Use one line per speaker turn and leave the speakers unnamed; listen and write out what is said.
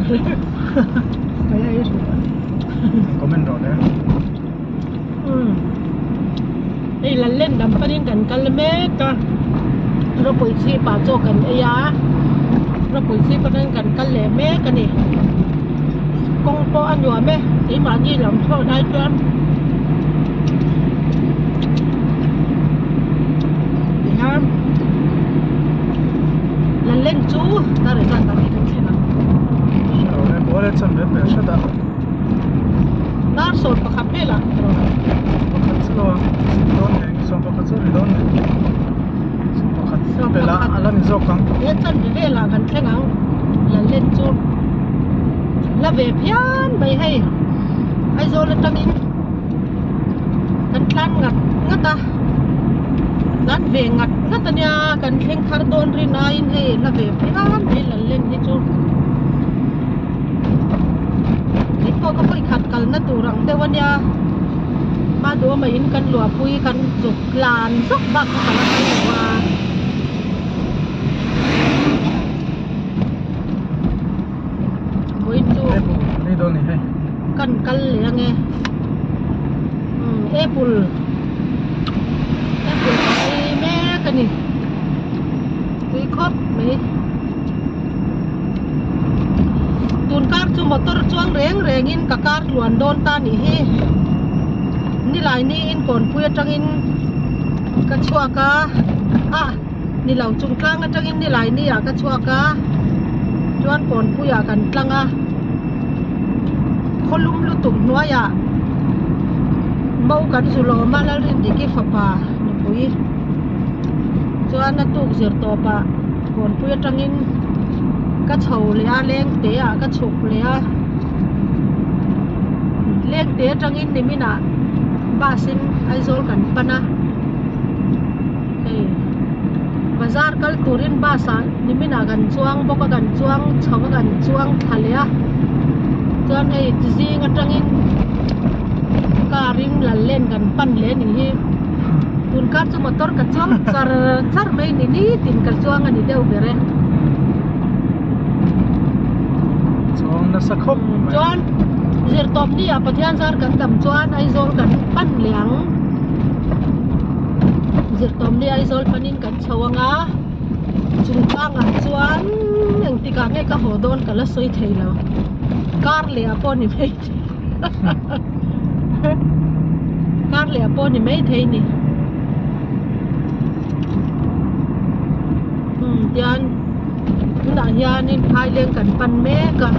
Ka la ei hrih a.
Comment rawh le.
Umm. Hei Lallen lam panin kan kal mek a. Ropui chhip ah chaw kan ei a. Ropui chhip atangin kan kal leh mek a ni. Kawng pawh a nuam e. Keimahni lam chhuak lai chuan tihian Lallen chu dar zat ah nge kan thlen ang.
Hre lo le, chan ve hmel hret a.
Dar sawm pakhat vel ah rawh.
Pakhat chu lo a, dawn nen sawm pakhat chu ri dawn nen. Sawm pakhat bel ah a la ni zawk ang.
He chan ve vel ah kan thleng ang Lallen chu la ve phian mai hei Aizawl atangin kan tlan ngat ngat a tlan ve ngat ngat ania kan thleng thar dawn rin aiin hei la ve phian mai Lallen hi chu. Kei pawh ka vawi khat kalna tur ang deuh ania hma duama in kan luahpui kan zuk tlan zawk bak kha ka la kal lo a vawiin chu kan kal leh ange umm apple apple ka ei mek ani tui khawp mai. Tun kar chu motor chuang reng rengin ka kar tluan dawn ta nih hi. Nilai niin kawnpui atangin ka chhuak a, ah ni lo chung tlang atangin nilai ni ah ka chhuak a, chuan kawnpui ah kan tlang a, khawlum lutuk hnuaiah mo kan zu lawm a Lalrindiki fapa nupui chuan a tuk zir tawp ah. Kawnpui atangin ka chho leh a leng te ah ka chhuk leh a leng te atangin nimin ah bus in Aizawl kan pan a hei bazar kal turin bus ah nimin ah kan chuang bawk a kan chuang chho a kan chuang thla leh a chuan hei zing atangin car in Lallen kan pan leh a nih hi. Tun kar chu motor ka chuang char char mai ni nitin ka chuang a ni deuh ber e.
Chuang nasa khawp mai.
Chuan zirtawp ni ah Pathian zar kan dam chuan Aizawl kan pan leh ang. Zirtawp ni Aizawl panin kan chho ang a. Chungchang ah chuan engtik ah nge ka haw dawn ka la sawi thei lo. Kar leh ah pawh ni mai. Kar leh pawh ni mai thei ni um tian tunah hianin phaileng kan pan mek a.